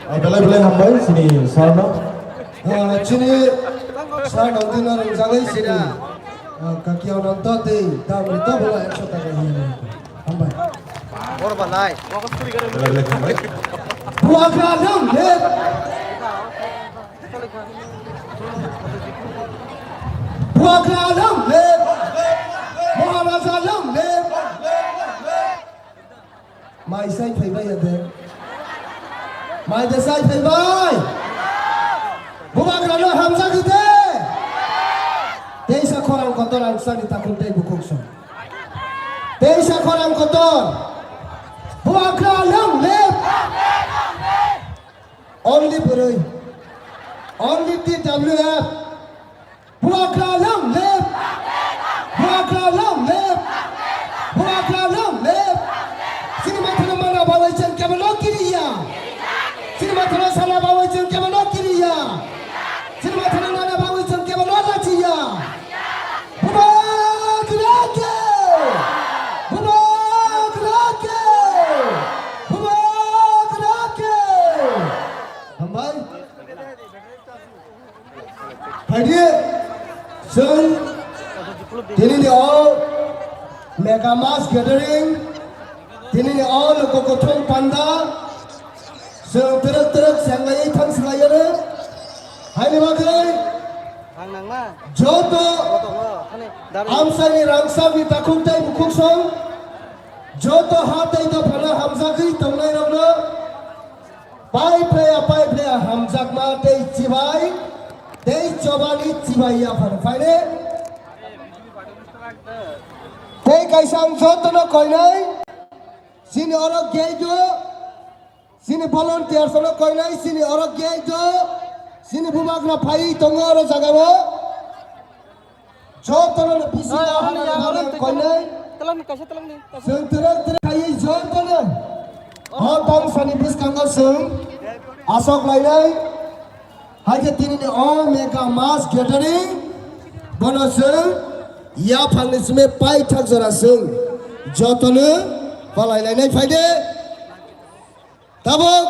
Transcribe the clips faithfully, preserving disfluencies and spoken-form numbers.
Ah, belai belai hambai chini sir no. Ah, chini sir no dino ringjagwi chini, ah, kaki Ananta tei tamni to bola ekso taka hiya. Hambai. Belai belai hambai. Buagra long live. Buagra long live. Maharaja long live. Mai sai phaibai ya de. Mai de sai phaibai. Bubagrano hamjagwi de. Teisa khorang kotor ang sani takhuk tei bukhuk song. Teisa khorang kotor. Bubagra long live. Only bwrwi. Only T W F. Buagra long live! Buagra long live! Buagra long live! Chini mathano mana bagwi chwng kebono kiriya. Chini mathano sana bagwi chwng kebono kiriya. Chini mathano nana bagwi chwng kebono lachiya. Bubagra ke! Bubagra ke! Bubagra ke! Hambai. Phaidi, chwng tinini o mega mass gathering, tinini o luku kuthum panda, chwng twrwk twrwk chenglaiwi thang swlaiwi rw. Haini bagwi joto amchaini rangchakni takhuk tei bukhuk song, joto ha tei dophano hamjagwi tongnairokno Pai phlaya, pai phlaya, hamjakma tei chibai, tei chobani chibai yaphar phaine. Tei kaisa ang jotono koinai, chini oro gate o, chini volunteers no koinai, chini oro gate o, chini bubagra phai tongo oro jaga o. Jotono bisi Ah, kaham ani ya, kaham ani koinai. Telang ni, kaisa telang ni, kaisa. Chwng twrwk twrwk khaiwi jotono. O tangsani bwskango chwng asok lainai. Hai khe tinini o mega mass gathering bono chwng yaphangni simi paithak jora chwng jotono palai lainai phaide. Tabuk.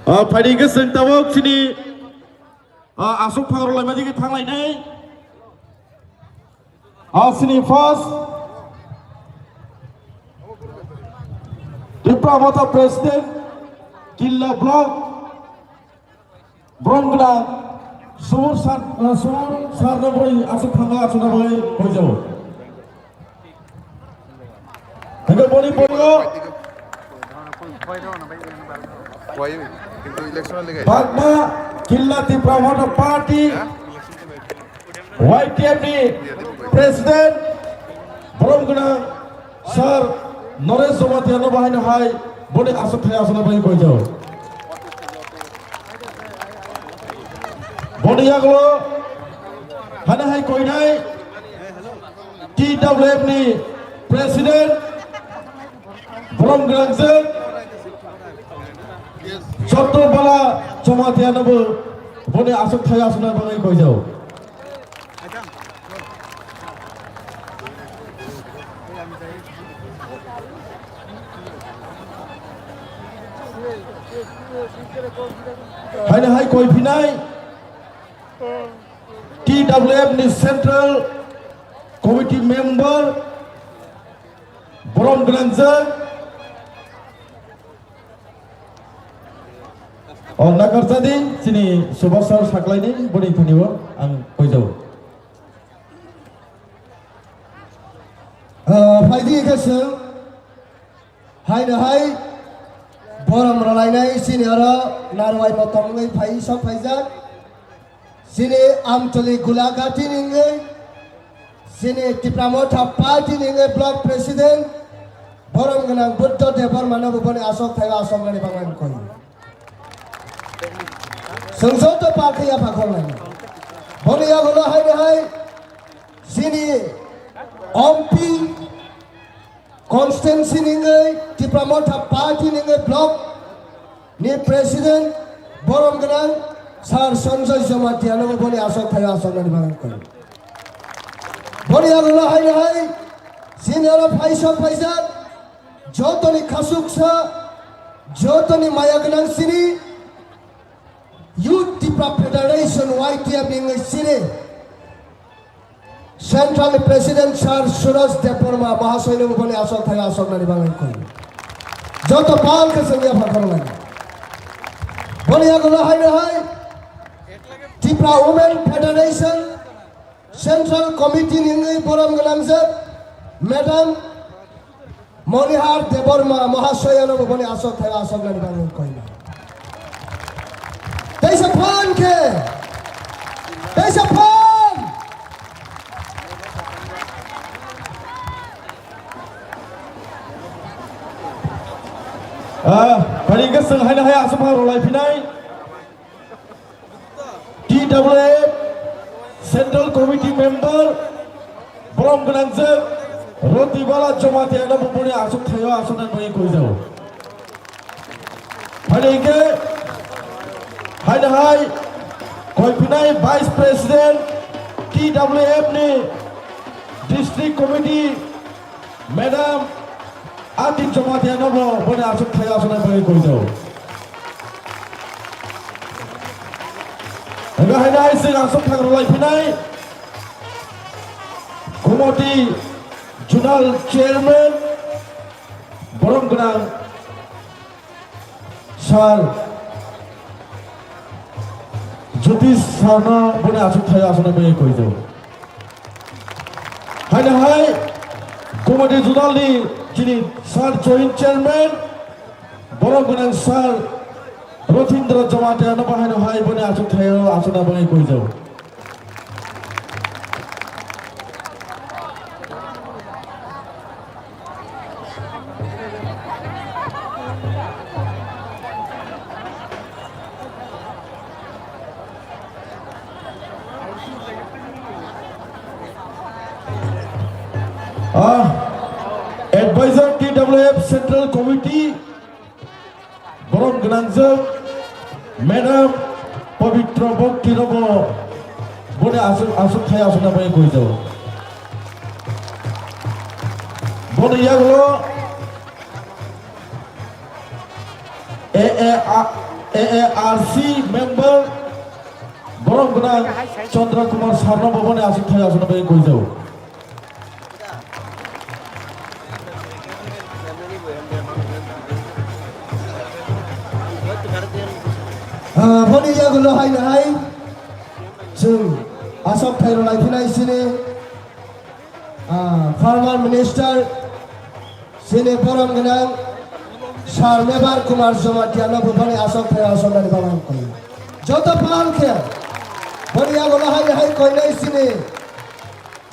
O, phaidi hwnkhe chwng tabuk chini, o, aswk phangrok laima digi thanglainai. Asini first Tipra Motha President, Killa Block, Bromgwdang, Sumur Sar, eh, Sumur Sarno bwrwi aswk thangma aswkna bagwi koijao. Hingke boni bwrwigo Bagma Killa Tipra Motha Party, Y T F ni President, borom gwnang Sir Noresh Jamatia no bahai no hai boni aswk thai aswk no bai koijao. Boni yagulo hana hai koinai T W F ni President, borom gwnang jwk, joto bala Jamatia no bo boni aswk thai aswk no bai koijao. Haino hai koi phinai T W F ni Central Committee member, Borom gwnangjak. O nakarjadi chini Subhash sir saklaini boni thani o ang koijao. Ah, phaidi khe chwng haino hai borom rwlainai chini oro narwai bo tongwi phai sok phaijak. Chini Amtoli Gulagati ni wngwi, chini Tipra Motha Party ni wngwi Block President, borom gwnang Buddha Debbarma no bo boni aswk thaio aswknani bagwi ang koi. Chwng joto pal khe yapha khorlainai. Boni yagulo haino hai chini M P constituency ni wngwi Tipra Motha Party ni wngwi block ni president borom gwnang Sir Sanjoy Jamatia no boni aswk thaio aswknani bagwi koi. Boni yagulo haino hai chini oro phaisok phaijak jotoni khasuksa jotoni maya gwnang chini Youth Tipra Federation, Y T F ni wngwi chini Central ni President Sir Suraj Debbarma Mahasoy no boni aswk thaio aswknani bagwi koi. Joto pal khe chwng yapha khorlainai. Boni yagulo haino hai Tipra Women Federation Central Committee ni wngwi borom gwnangjak Madam Monihar Debbarma Mahasoya no boni aswk thaio aswknani bagwi koina. Teisa phan khe, teisa phan. Ah, phaidi khe chwng haino hai aswk phan rwlai phinai. T W F Central Committee Member, borom gwnangjak Roti Bala Jamatia no boni aswk thaio aswknani bagwi koijao. Phaidi khe haino hai koi phinai Vice President T W F ni District Committee Madam Atik Jamatia no bo boni aswk thaio aswknani bagwi koijao. Hingkhe haino hai chwng aswk thang rwlai phinai Gumati Zonal Chairman borom gwnang Sir Jyotish Sir no boni aswk thaio aswknani bagwi koijao. Haino hai Gumati Zonal ni chini Sir Joint Chairman borom gwnang Sir Rothindra Jamatia no bo haino hai boni aswk thaio aswknani bagwi koijao. Ah, Advisor T W F Central Committee, borom gwnangjak Madam Pabitra Bhakti no bo boni aswk, aswk thaio aswknani bagwi koijao. Boni yagulo A A R, A A R C member borom gwnang Chandra Kumar Sir no bo boni aswk thaio aswknani bagwi koijao. Ah, boni yagulo haino hai chwng aswk thaio lai phinai chini, ah, former minister chini borom gwnang Sir Mebar Kumar Jamatia no bo boni aswk thaio aswknani bagwi ang koi. Joto pal khe boni yagulo haino hai koinai chini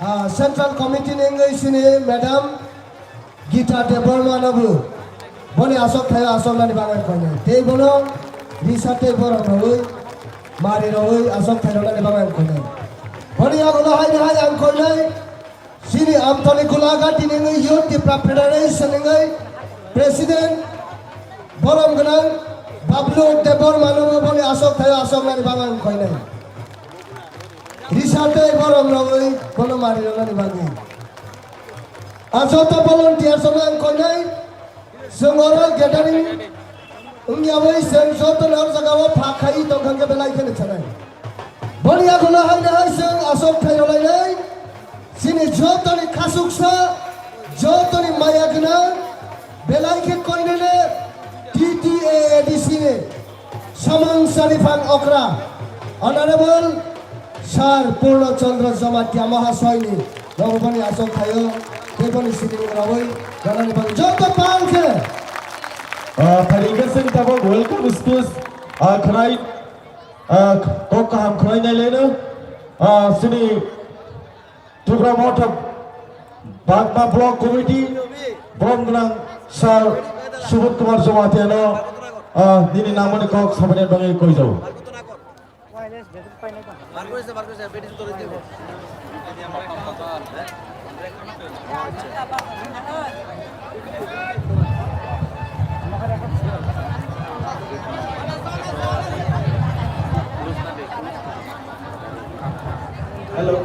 Ah, Central Committee ni wngwi chini Madam Gita Debbarma no bo boni aswk thaio aswknani bagwi koinai. Tei bono risa tei borok rogwi mari rogwi aswk thairoknani bagwi ang koinai. Boni yagulo haino hai ang koinai chini Amtoli Gulagati ni wngwi Youth Tipra Federation ni wngwi President borom gwnang Bablu Debbarma no bo boni aswk thaio aswknani bagwi ang koinai. Risa tei borom rogwi bono mari rwnani bagwi. A joto volunteers no ang koinai, chwng oro gathering wngyawi chwng joto ni oro jaga o phak khai tongkha hwnkhe belai kheno chanai. Boni yagulo haino hai chwng aswk thai rwlainai, chini jotoni khasuksa, Jotoni maya gwnang belai khe koinene T T A A D C ni samung sariphang okra Honorable Sir Purno Chandra Jamatia Mahasoyni nongmani asok thaio teboni sini rawi ganani bang joto pang khe. Ah, pharingkhe sini tabok welcome speech, ah, khwnai, ah, kok kaham khwnai nai leno, ah, sini Tipra Motha Bagma Block Committee, borom gwnang Sir Subodh Kumar Jamatia no, ah, nini nangmani kok samani bagwi koi jao. Hello.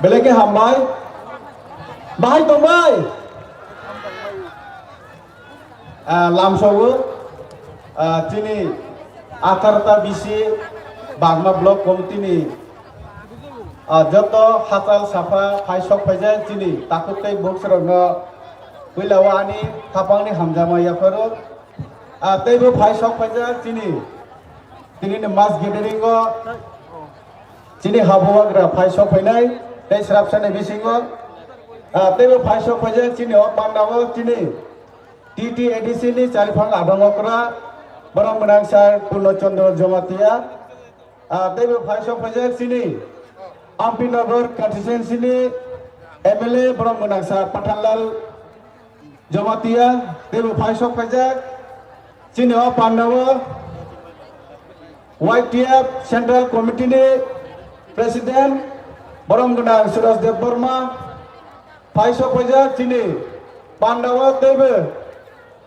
Belai khe hambai. Bahai tongbai. Ah, lamsogo, ah, chini atharta bisi Bagma Block Committee ni, ah, joto hachal sapha phai sok phaijak chini takhuk tei bwkhrokno puila o ani khapangni hamjakma yapharo. Ah, teibo phai sok phaijak chini, tini ni mass gathering o chini habugra phai sok phainai tei srapsani bisingo, ah, teibo phai sok phaijak chini o pandao chini T T A D C ni chariphang adong okra, borom gwnang Sir Purno Chandra Jamatia, ah, teibo phai sok phaijak chini Ampinagar constituency ni M L A borom gwnang Sir Pathanlal Jamatia, teibo phai sok phaijak chini o pandao Y T F Central Committee ni President borom gwnang Suraj Debbarma, phai sok phaijak chini pandao teibo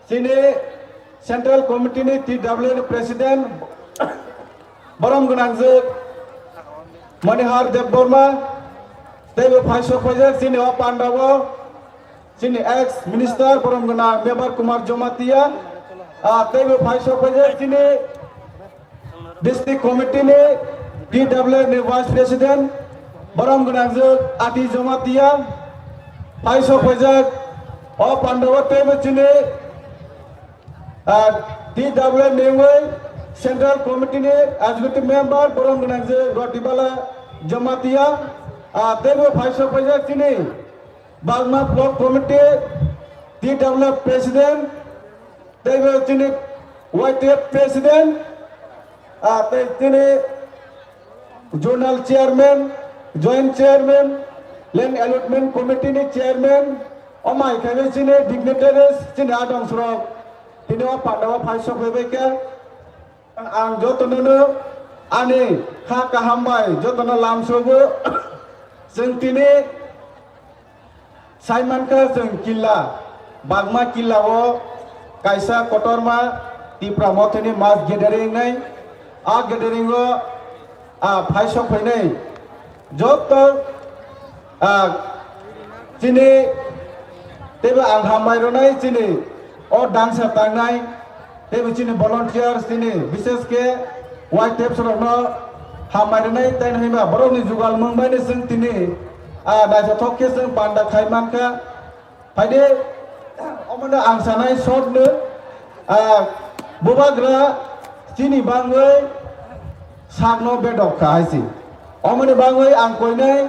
chini Central Committee ni T W ni President borom gwnangjwk Manihar Debbarma, teibo phai sok phaijak chini o pandao chini ex minister borom gwnang Mebar Kumar Jamatia, ah, teibo phai sok phaijak chini District Committee ni T W ni Vice President borom gwnangjwk Ati Jamatia, phai sok phaijak o pandao teibo chini, ah, T W ni wngwi Central Committee ni Executive Member borom gwnangjwk Rotibala Jamatia, ah, teibo phai sok phaijak chini Bagma Block Committee T W President, teibo chini Y T F President, ah, tei chini Zonal Chairman, Joint Chairman, Land Allotment Committee ni Chairman, omai khaini chini dignitaries, chini adong surok, tini o pandao phai sok phaibai khe. Ang jotono no ani kha kaham bai jotono lamsogo. Chwng tini sai mankha chwng killa, Bagma killa o kaisa kotorma Tipra Mothani mass gathering nai. A gathering o, a, phai sok phainai. Joto, ah, chini teibo ang hambai rwnai chini o dangsa tangnai teibo chini volunteers chini bishes khe Y T F rokno hambai rwnai tei hwnba borokni jugal mung bai no chwng tini, ah, naithothok khe chwng panda khai mankha. Phaidi, omono ang sanai short no, ah, bubagra chini bangwi sakno bedok kha hai si. Omoni bangwi ang koinai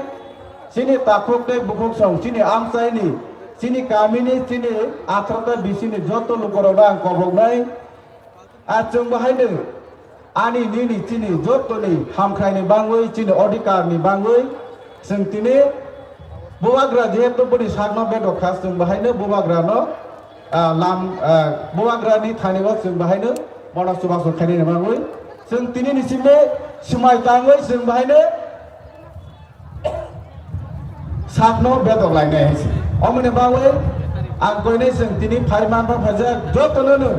chini takhuk tei bukhuk song, chini amchaini, chini kamini, chini atharta bisini joto lukurokno ang koboknai. A chwng bo haino ani nini chini jotoni hamkraini bangwi chini odhikar ni bangwi chwng tini bubagra jehetu boni sakno bedok kha chwng bo haino bubagra no, ah, lam, ah, bubagra ni thani o chwng bo haino bono chubachu khainani bangwi chwng tini ni simi swmai tangwi chwng bo haino sakno bedok lainai hai se. Omoni bagwi ang koinai chwng tini phai manma phaijak jotono no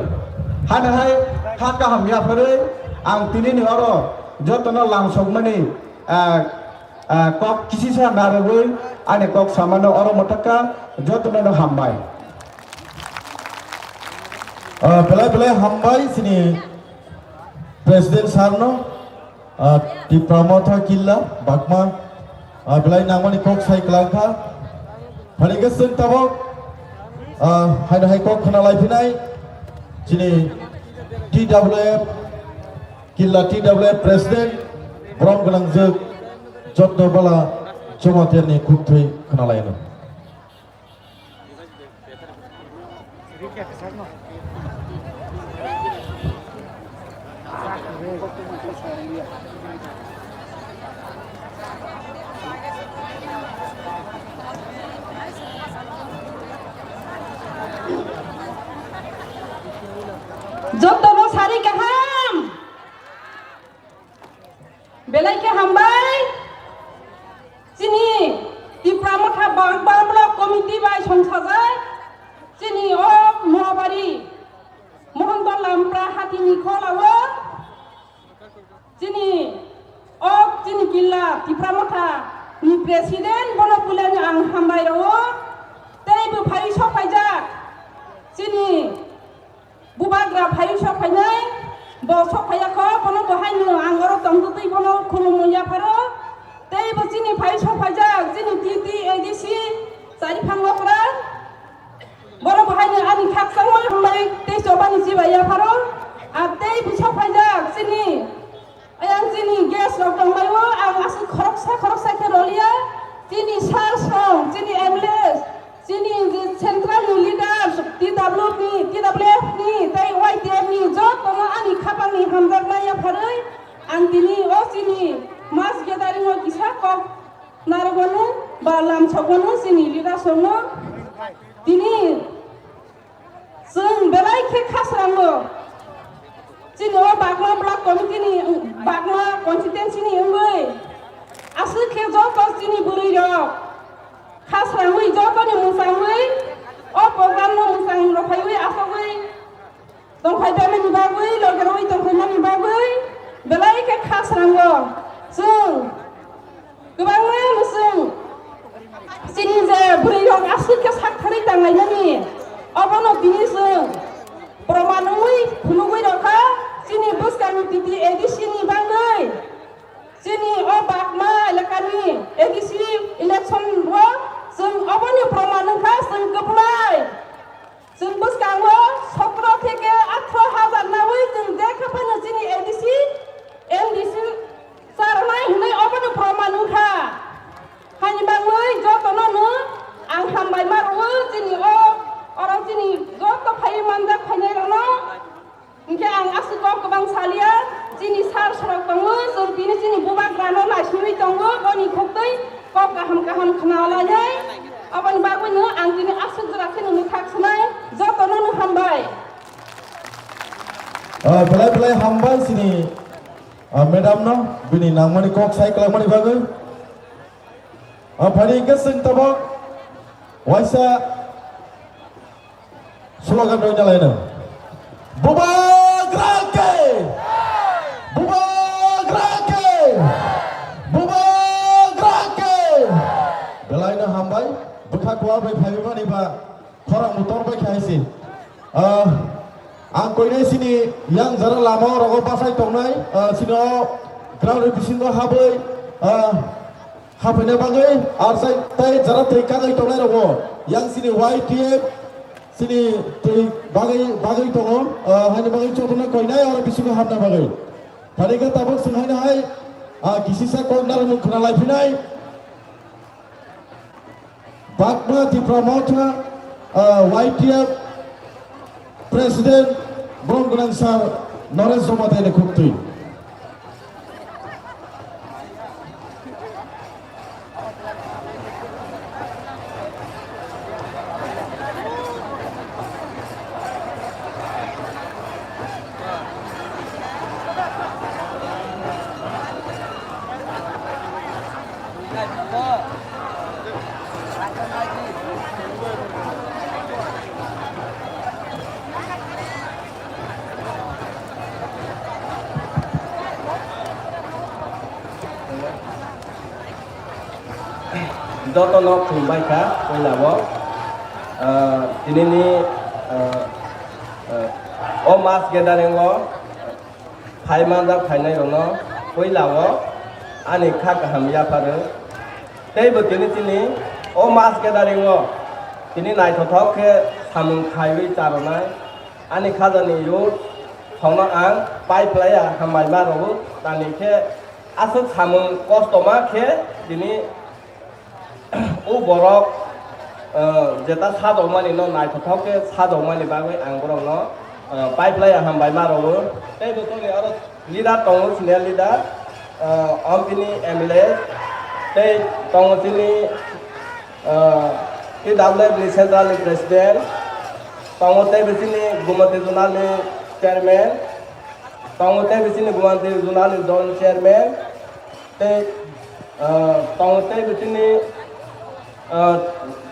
hano hai kha kaham yapharwi ang tini ni oro jotono lamsokmani, ah, ah, kok kisisa narwgwi ani kok samano oro mwthakha jotono no hambai. Ah, belai belai hambai chini President sir no, ah, Tipra Motha Killa, Bagma, Ah, belai nangmani kok sai kwlangkha. Phanikhe chwng tabok, ah, haino hai kok khna laiphinai chini T W F, Killa T W F President, borom gwnangjwk Jotno Bala Jamatia ni kukthwi khna laino. Jotono sari kaham. Belai khe hambai. Chini Tipra Motha Bangma Block Committee bai songsajak. Chini o Noabari Mohanto Lampra Hatini Kholao. Chini o chini Killa Tipra Motha ni President bono puilani ang hambai rwo. Tei bo phai sok phaijak. Chini Bubagra phai sok phainai, bo sok phaiya kho, bono bo haino ang oro tongtwtwi bono khulumwi yapharo. Tei bo chini phai sok phaijak, chini T T A D C, Chariphang Okra. Bono bo haino ani khakchangma hambai tei chobani chibai yapharo. Ar tei bo sok phaijak, chini Ayang chini guest rok tongbaio, ang aswk khoroksa khoroksa khe rolia, chini sir song, chini M L A, chini je central ni leaders, T W ni, T W F ni, tei Y T F ni jotono ani khapangni hamjakma yapharwi ang tini o chini mass gathering o kisa kok narwkmano ba lamsokmano chini leaders rokno tini Chwng belai khe khasrango. Chini o Bagma Block Committee ni, Bagma Constituency ni wngwi aswk khe joto chini bwrwi rok khasrangwi jotoni mwchangwi o program no mwchang rw phaiwi asogwi tongphai phaimani bagwi, loge rwui tongphaimani bagwi belai khe khasrango. Chwng Kwbangma mwswng chini je bwrwi rok aswk khe sak tharwi tanglainani, obono tini chwng proman wngwi phunugwi rokha. Chini bwskangni T T A D C ni bagwi, chini o Bagma elakani A D C election o chwng oboni proman wngkha, chwng kwplai. Chwng bwskango sotro theke athro hajar nawi chwng je khe phano chini A D C, M D C charnai hwnwi obono proman wngkha. Haini bagwi jotono no ang hambai ma rwo chini o oro chini joto phaiwi manjak phainai rokno. Hinkhe ang aswk kok kwbang salia, chini sir sorok tongo, chwng tini chini bubagrano naisingwi tongo, boni khuktwi kok kaham kaham khna lainai. Aboni bagwino ang tini aswk jora kheno mwthak swnai, jotono no hambai. Ah, belai belai hambai chini, ah, madam no, bini nangmani kok sai kwlangmani bagwi. Ah, phani hwnkhe chwng tabok waisa slogan rwina laino. Bubagra ke! Bubagra ke! Bubagra ke! Belaino hambai, bwkha kuar bai phaimani ba khorang motor bai khaisi. Ah, ang koinai sini yang jara lama rogo basai tongnai, ah, sino ground bisingo habwi, ah, Hapaina bagwi, arsai tei jara twi kagwi tongnai rogo, yang sini Y T F, sini twi bagwi, bagwi tongo, ah, haini bagwi chotokno koinai oro bisingo hapna bagwi. Phani khe tabuk swng haino hai, ah, kisisa kok narwkmung khna laiphinai. Bagma Tipra Motha, ah, Y T F, President, borom gwnang sir Naresh Jamatia ni khuktwi. Jotono khulumbai kha puila o, ah, tinini, ah, ah, o mass gathering o phai manjak phainai rokno puila o ani kha kaham yapharo. Teibo tini chini o mass gathering o tini naithothok khe samung khaiwi charonai ani khajani youth songno ang pai phlaiya, hambai ma rwo. Tani khe aswk samung kostoma khe tini o borok, eh, jeta sajokmani no naithothok khe sajokmani bagwi ang borokno, eh, pai phlaiya, hambai ma rwo. Teibo tongni aro leader tongo, senior leader, ah, Ampini M L A, tei tongo chini, ah, T W F ni central ni president, tongo tei bisini Gumati zonal ni chairman, tongo tei bisini Gumati zonal ni zone chairman, tei, ah, tongo tei bisini, ah,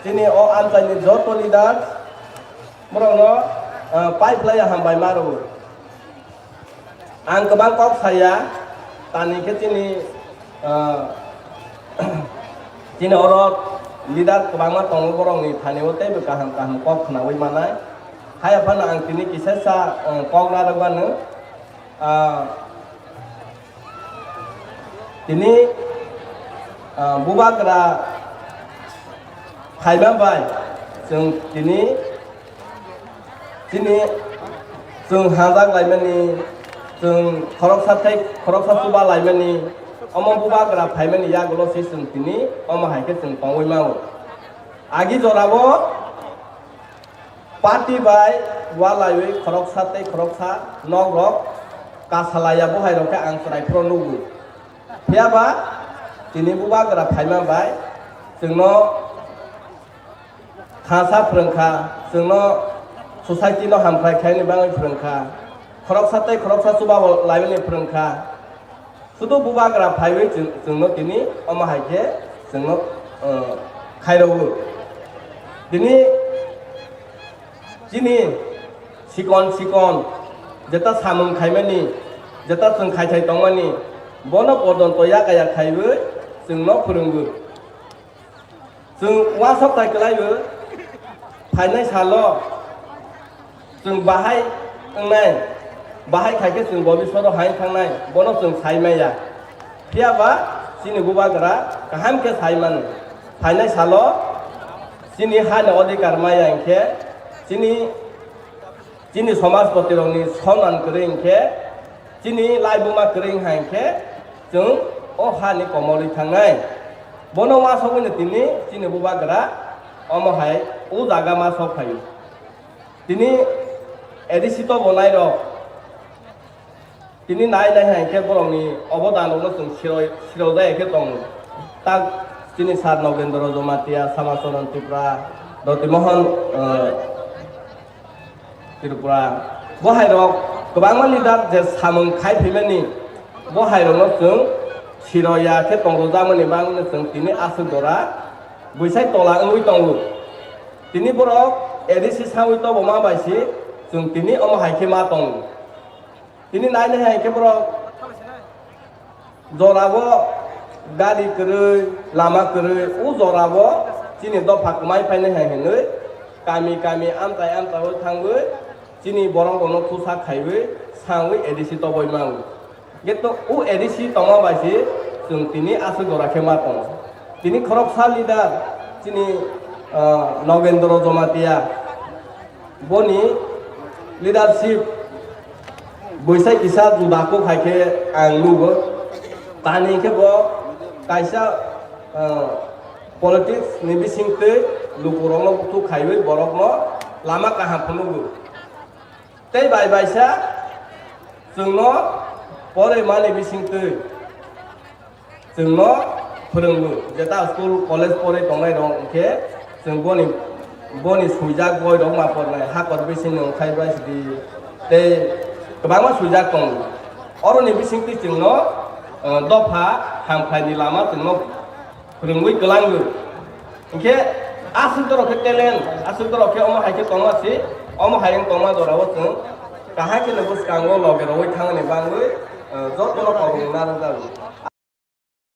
chini o amchai ni joto leaders, borokno, ah, pai phlaiya, hambai ma rwo. Ang kwbang kok saya, tani khe chini, ah, chini oro leader kwbangma tongo, borokni thani o teibo kaham kaham kok khwnawi manai. Haiya phano ang tini kisa sa, ah, kok narwk mano. Ah, tini, ah, bubagra phaima bai chwng tini Chini chwng hajak laimani, chwng khoroksa tei khoroksa chuba laimani, omo bubagra phaimani yagulo se chwng tini omo hai khe chwng tongwi mano. Agi jorao party bai walaiwi khoroksa tei khoroksa nokrok kasalaiya, bohairok khe ang chwrai phuru nugo. Phiya ba tini bubagra phaima bai chwngno Thangsa phwrwng kha, chwngno society no hamkrai khaini bagwi phwrwng kha, khoroksa tei khoroksa chuba bo laimani phwrwng kha. Sudu bubagra phaiwi chwng, chwngno tini omo hai khe chwngno, uh, khairogwi. Tini chini sikon sikon jeta samung khaimani, jeta chwng khai khai tongmani, bono pojonto yakaya khaiwi chwngno phwrwngwi. Chwng uansuk tai kwlaibo, phainai salo chwng bahai wngnai, bahai khai khe chwng bobiswaro hai thangnai, bono chwng sai maya. Phiya ba chini bubagra kaham khe sai mano. Phainai salo chini hani odhikar maya hinkhe chini Chini somajpoti rokni soman kwrwi hinkhe, chini laibuma kwrwi wngkha hinkhe, chwng o hani komorwi thangnai. Bono uansugwino tini chini bubagra omo hai o jaga ma sok phaio. Tini A D C to bo nairok. Tini nai nai hai khe borokni obodan rokno chwng siro, siro jaya khe tongo. Tak chini Sir Nogendra Jamatia, Samacharan Tripura, Roti Mohan, eh, Tripura. Bo hai rok kwbangma leader je samung khai phimani, bo hai rokno chwng siro ya khe tong rwjakmani bagwino chwng tini aswk jora bwsai tola wngwi tongo. Tini borok A D C sawi toboma bai se chwng tini omo hai khe ma tongo. Tini nai nai hai khe borok jorao gari kwrwi, lama kwrwi, o jorao chini dopha kwmai phainai hai hinwi kami kami amchai amchai o thangwi chini borok rokno thusa khaiwi sangwi A D C toboi mango. Hwnkhe to o A D C tongma bai se chwng tini aswk jora khe ma tongo. Tini khoroksa leader chini, ah, Nogendra Jamatia. Boni leadership bwsai kisa juda kok hai khe ang nugo. Tani khe bo kaisa, ah, politics ni bisingtwi lukurokno buthuk khaiwi borokno lama kaham phunukgo. Tei bai baisa chwngno porwi mani bisingtwi chwngno phwrwngo, jeta school, college porwi tongnai rok hinkhe chwng boni, boni swijak boi rok ma pornai, hakor bisingni wngkhai bai sidi tei kwbangma swijak tongo. Oroni bisingtwi chwngno, eh, dopha hamkhlaini lama chwngno phwrwngwi kwlango. Hinkhe aswk dorok khe talent, aswk dorok khe omo hai khe tongma si, omo hai wng tongma jorao chwng kahai kheno bwskango loge rogwi thangni bagwi, eh, jotono kok rwna rwjago.